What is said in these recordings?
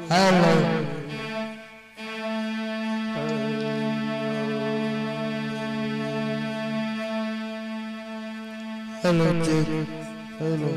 Hello. Hello check. Hello.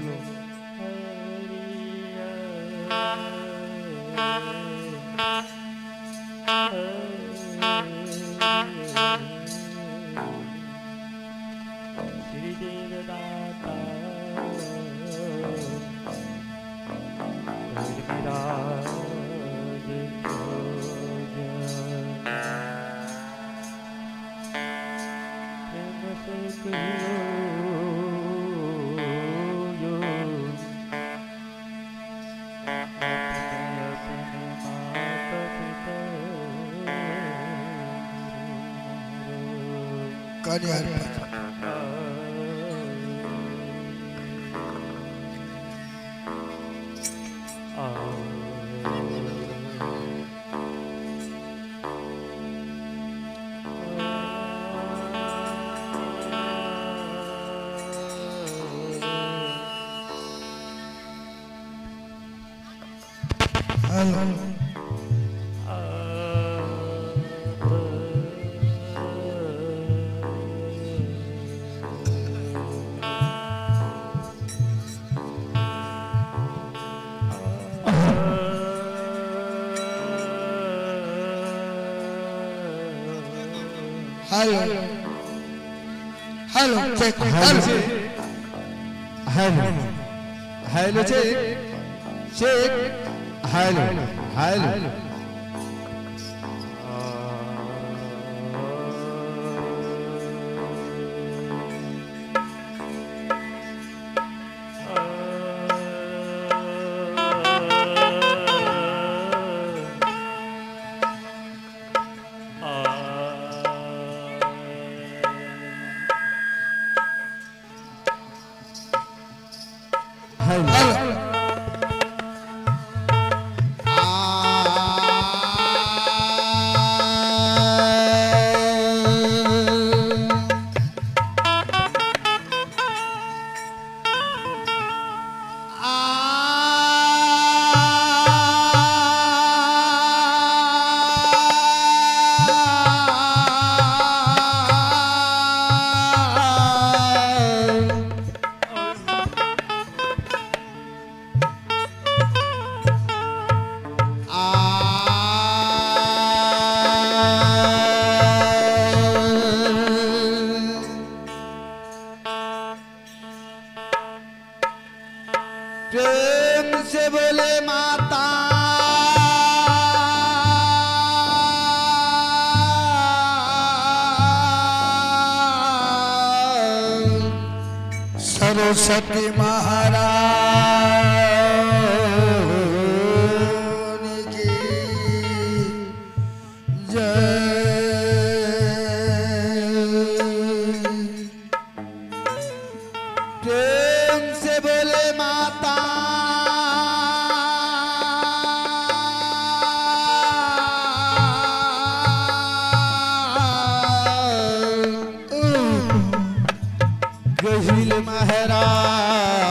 Hello. Hello. Hello check. Hello. Hello. Hello check. Check. Hello. Hello. Hello. Hello. प्रेम से बोले माता सरस्वती महाराज की जय। प्रेम से बोले माता गहिल महाराज।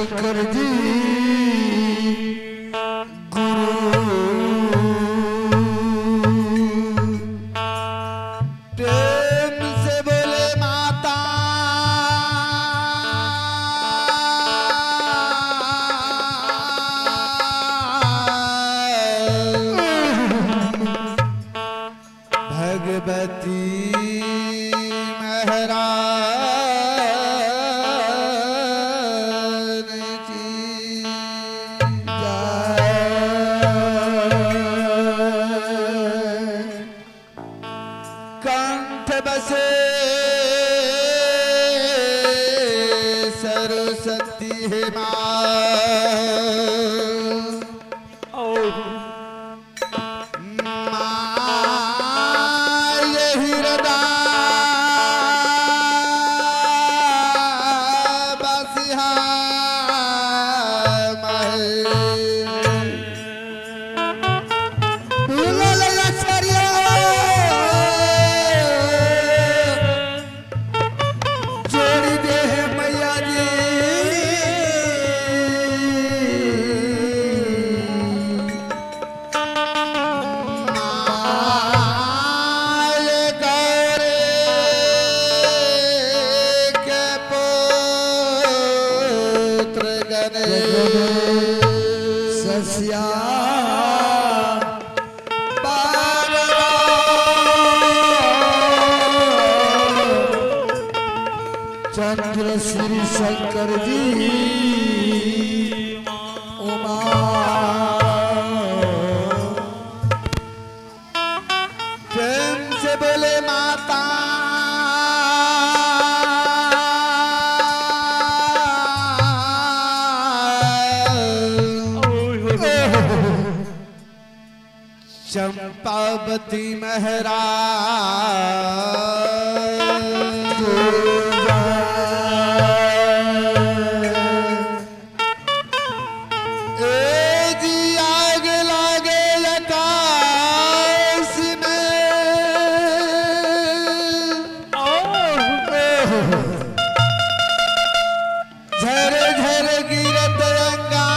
शंकर जी गुरु। प्रेम से बोले माता भगवती महरान की जय। कंठ बसे सरस्वती हे माँ, माँ ये हृदय बसिहा महे। बोलल लचरिया जोड़ी दे है मैया जी। माय गौरे के पुत्र गणेश सस्या चंद्र श्री शंकर जी उमा। प्रेम से बोले माता चंपावती महराज। ए जी आग लागे आकाश में, झर झर गिरत अंगार।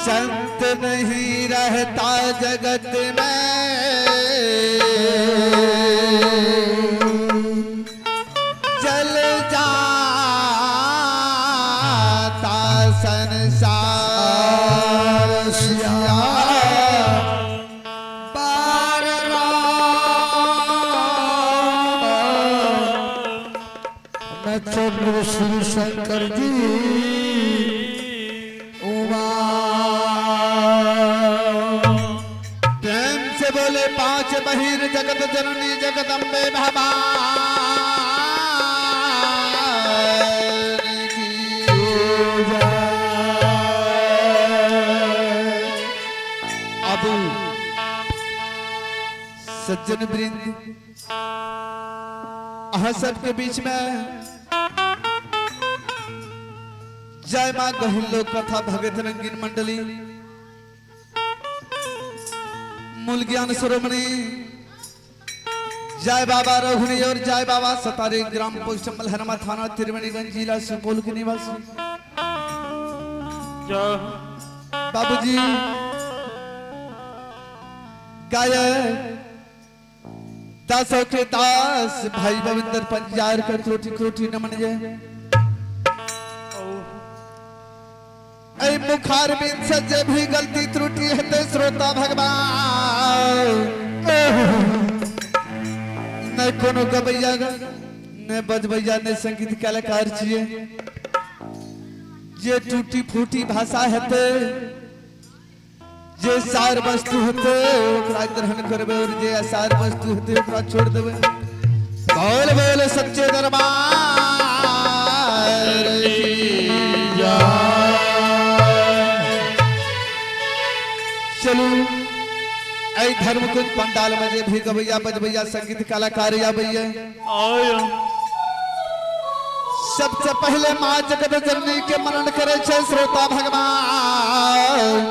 संत नहीं रहता जगत में, जल जाता संसार सिया बार राम चंद्र श्री शंकर जी उमा। प्रेम से बोले पांच बहिर जगत जननी जगदम्बे भवानी की। अब सज्जन वृंद अहाँ सबके बीच में जय मां गहिल लोक कथा भगत रंगीन मंडली मूल ज्ञान शिरोमणि जय बाबा रघुनी और जय बाबा सतारे ग्राम पोस्ट मलहरमा थाना त्रिवेणीगंज जिला सुपौल के निवासी बाबूजी गायक दासों के दास भाई बविंदर पंजार कर क्रोटी क्रोटी नमन जय। ऐ मुखार बिन से जे भी गलती त्रुटि हेते श्रोता भगवान, न कोनो गबैया न बजबैया न संगीत कलाकार छिए, जे टूटी फूटी भाषा हेते जे सार वस्तु हेते ओकरा ग्रहण करबे और जे असार वस्तु हेते ओकरा छोड़ देबे। बोल बोल सच्चे दरबार की जय। चलू ऐ धर्मकुंज पंडाल में जे भी गवैया बजबैया संगीत कलाकार आबैया, सबसे पहले माँ जगत जननी के मनन करे छे श्रोता भगवान।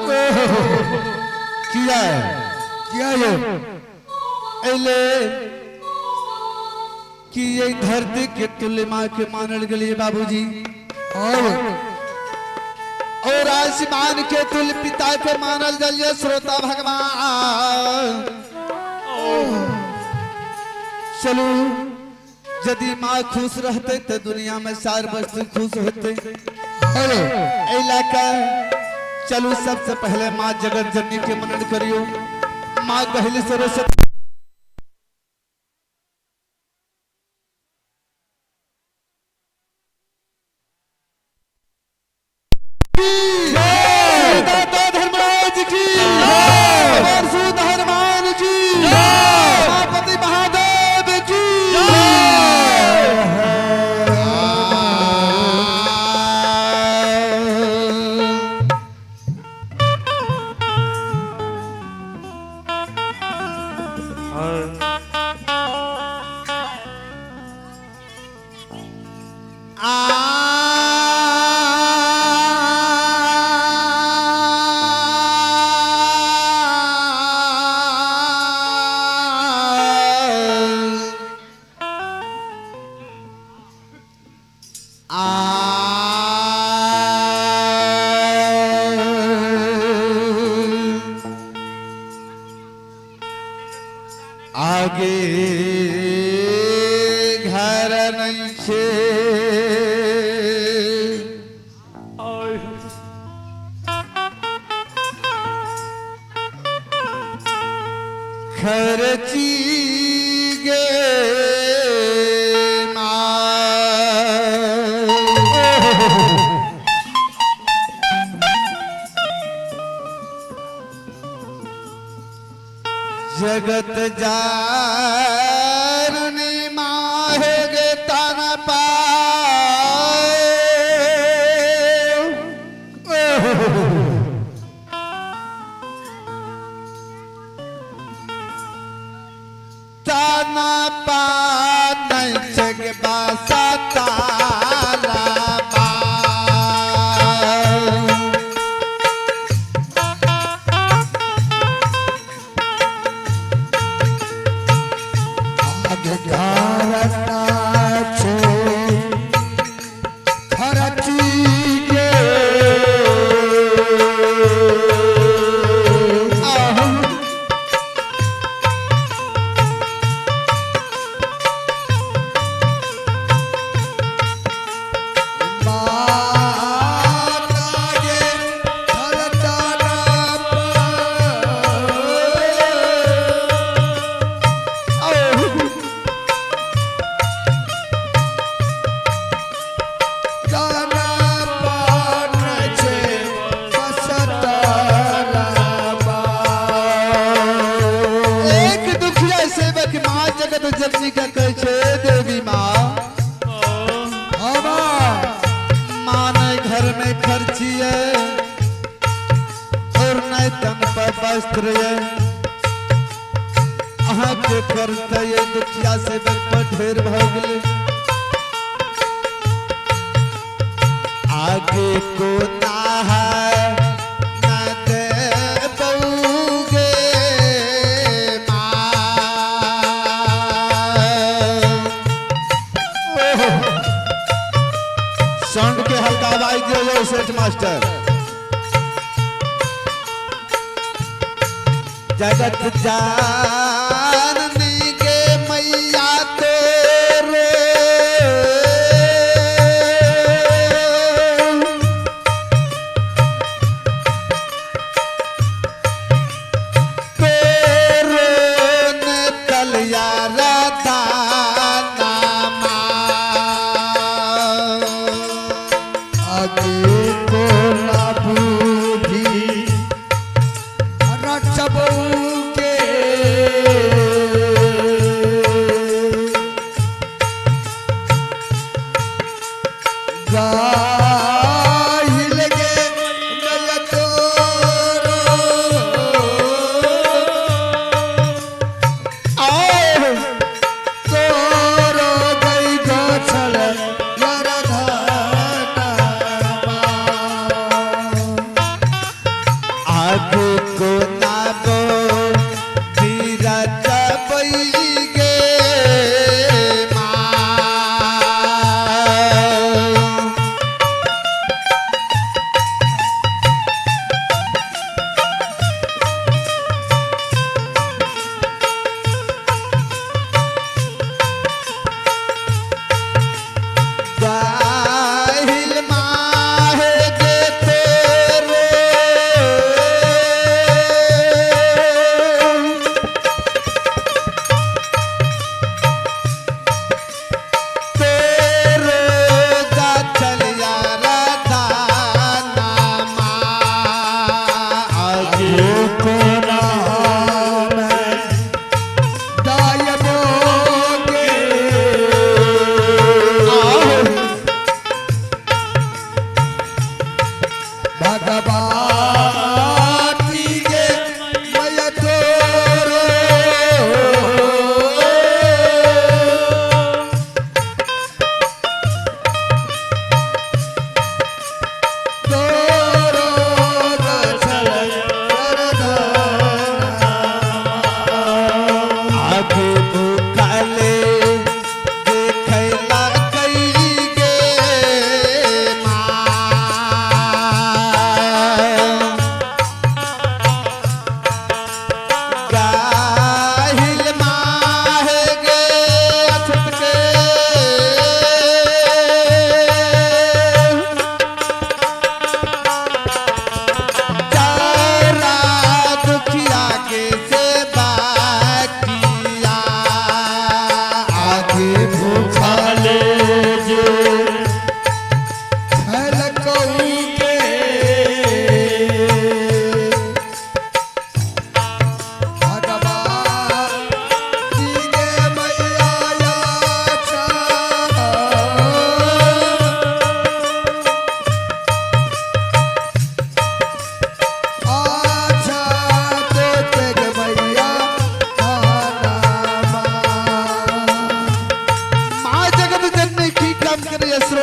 किया किया ये? एले कि ये धरती के तुल्य माँ के मानल गेलिए बाबूजी और आसमान के तुल्य पिता के मानल जाइए श्रोता भगवान। चलू यदि माँ खुश रहते तो दुनिया में सार वस्तु खुश होते। इलाका चलू सबसे पहले माँ जगत जननी के मनन करियो। माँ कहली सरस्वती दाता धर्मराज की, हनुमान की, उमापति महादेव की। आगे घर नहीं छे खर्ची गे जगत जारनी माहे गे तन पाए। तन पान जग बासा ताला। एक दुखिया सेवक माँ जगत जननी का कहे छे देवी माँ, माँ ने घर में खर्ची है और न तन पर वस्त्र है। अहाँ के करते ये दुखिया सेवक पर ढेर भऽ गेलै। आगे को ना है न दे बऊगे माँ। साउंड के हल्का आवाज दियो यो सेठ मास्टर। जगत जाननी के मैया तेरे तेरे ने तलिया रताना माँ। आगे को ना बूढ़ी रचबऊ के।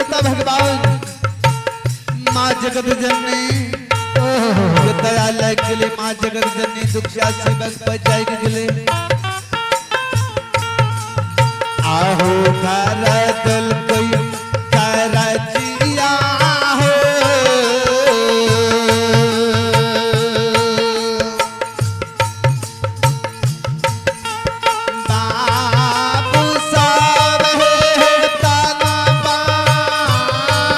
देवता भगवान माँ जगत जननी के दया लाग गेले। माँ जगत जननी दुखिया सेवक पर जाग गेले। आहो कर दिल कोई करजिया हो, बाबू साहब हे ताना पाए,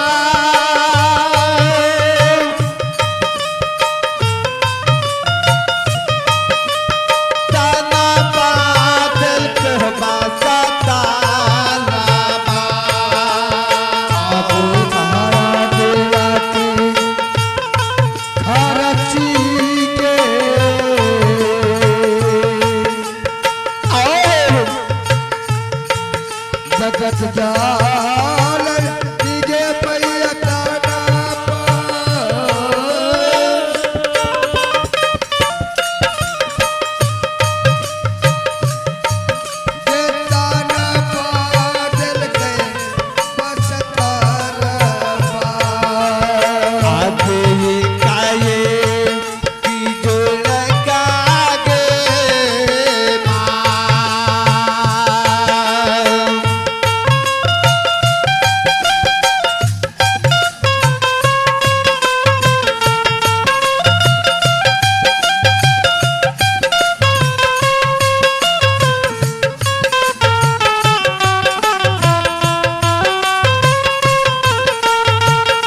ताना बादल कहबा ताना बा। बाबू तारा देवा के खरची के आओ जगत जाल दिगे पैया ताना पास। जे ताना बादल के बसतर पा। आगे काये की जो लगा गे माँ।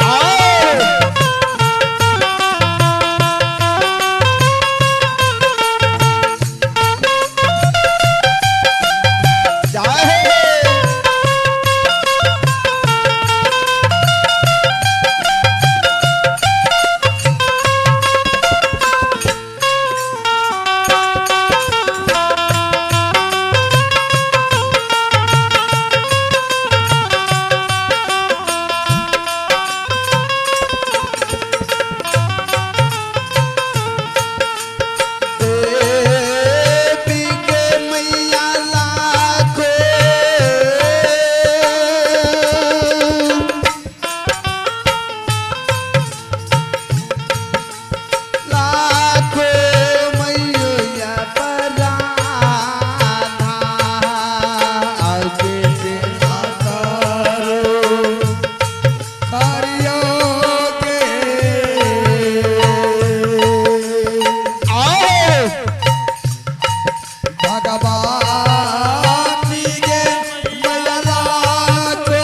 आओ जाए देवी के मैया लाखो, लाखो मैया पराधा, आगे से आकारो कार्यों के आओ भगवान के मैया लाखो,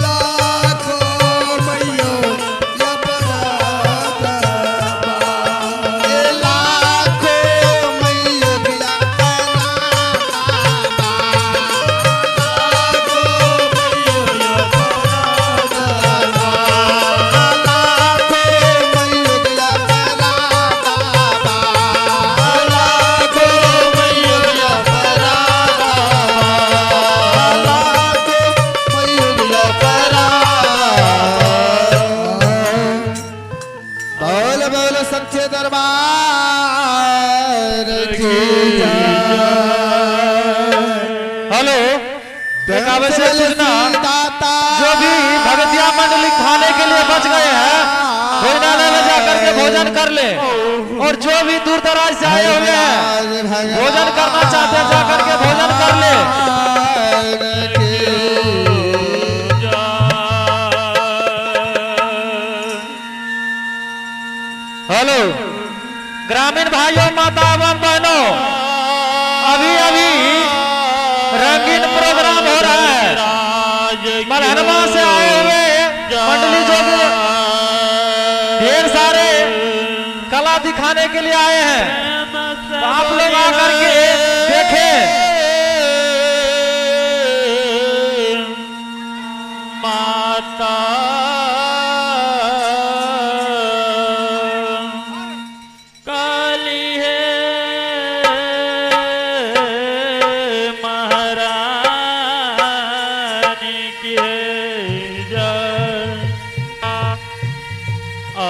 लाखो मैयो या पराधा। लाखो मैया बोल बोल सच्चे दरबार की हेलो, एक आवश्यक सूचना, दाता जो भी भगतिया मंडली खाने के लिए बच गए हैं भोजनालय में जाकर के भोजन कर ले, और जो भी दूर दराज से आए हुए हैं भोजन करना चाहते हैं जाकर के भोजन कर ले। हेलो ग्रामीण भाइयों, माता एवं बहनों, अभी अभी रंगीन प्रोग्राम हो रहा है। मलहनमा से आए हुए मंडली जो भी ढेर सारे कला दिखाने के लिए आए हैं, तो आप लोग आकर के देखें। माता काली है महारानी की है जय। आ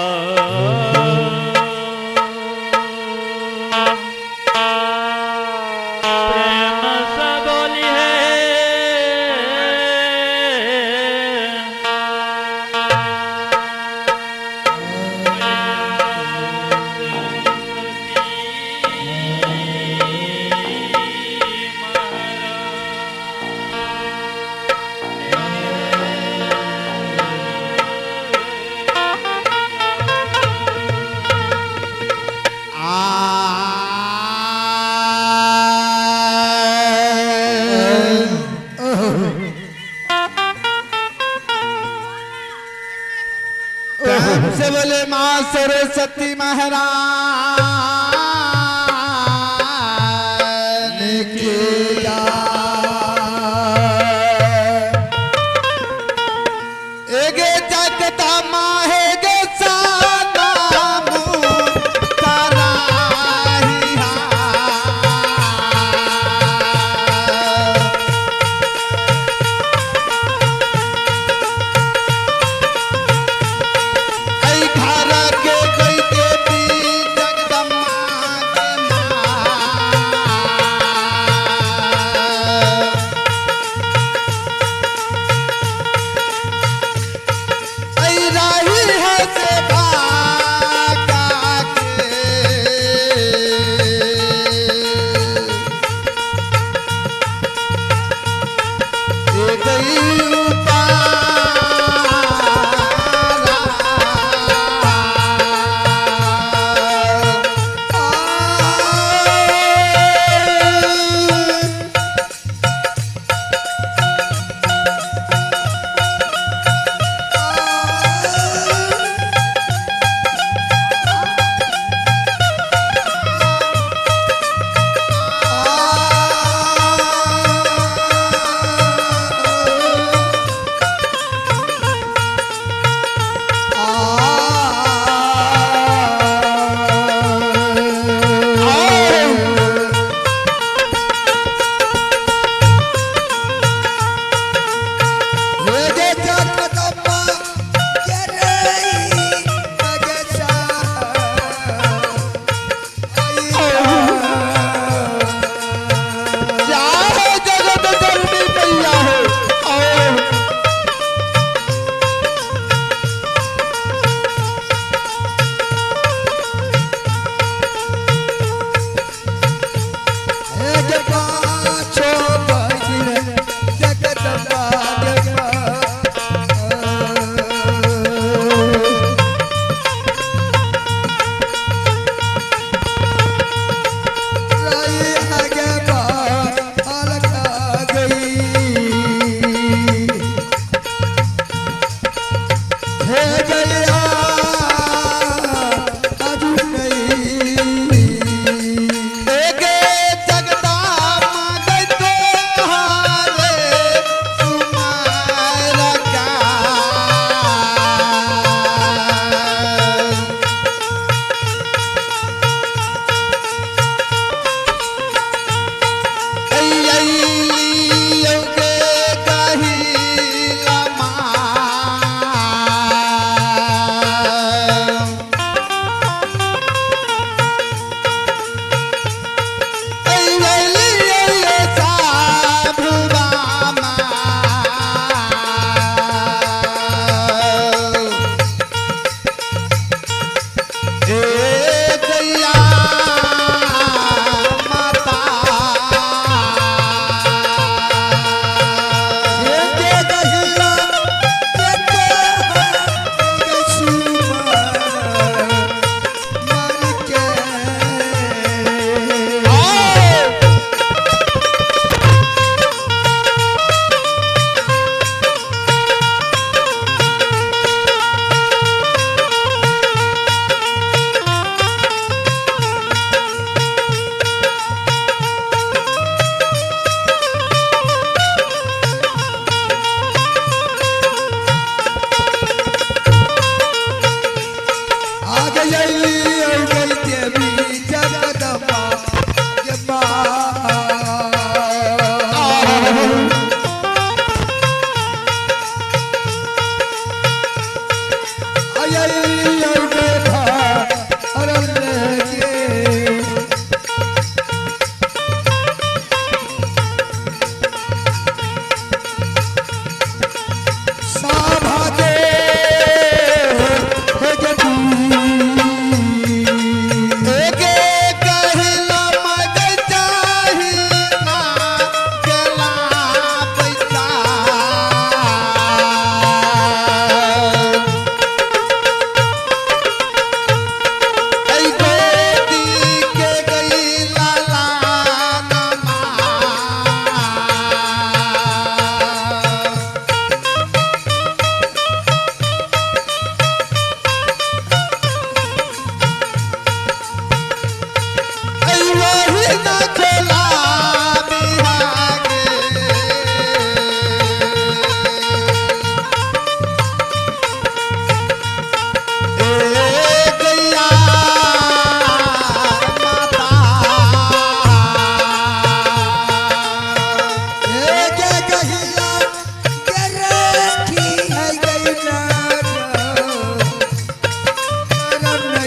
बोले माँ सरस्वती महारानी की एगे जगदम्बा हे गे सनामु कराही। ऐ घर के कोई देवी जगदम्बा के माँ। ऐ राही है से भागा के। ए गई उपारा। जाहे जगत जननी मैया हो आओ। एगे जगदम्बा गई तोहारे सुमार का। ऐ अइलियो के कहिला माँ।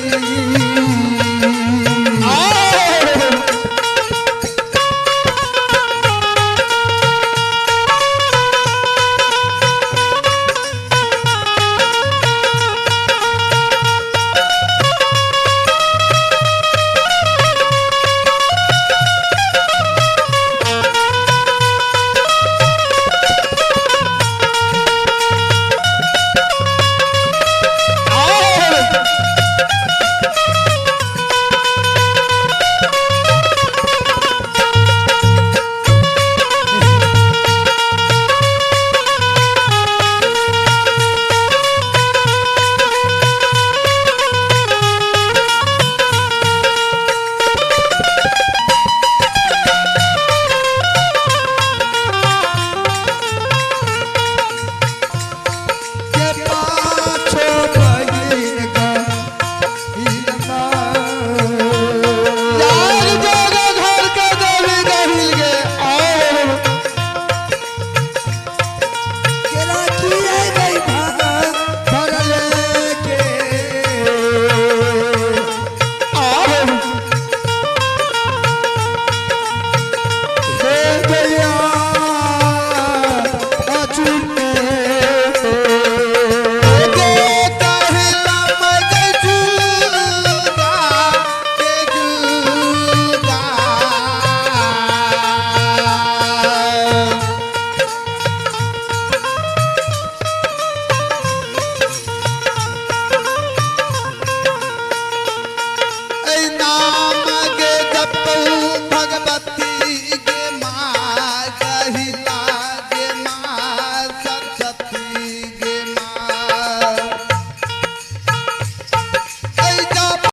गई।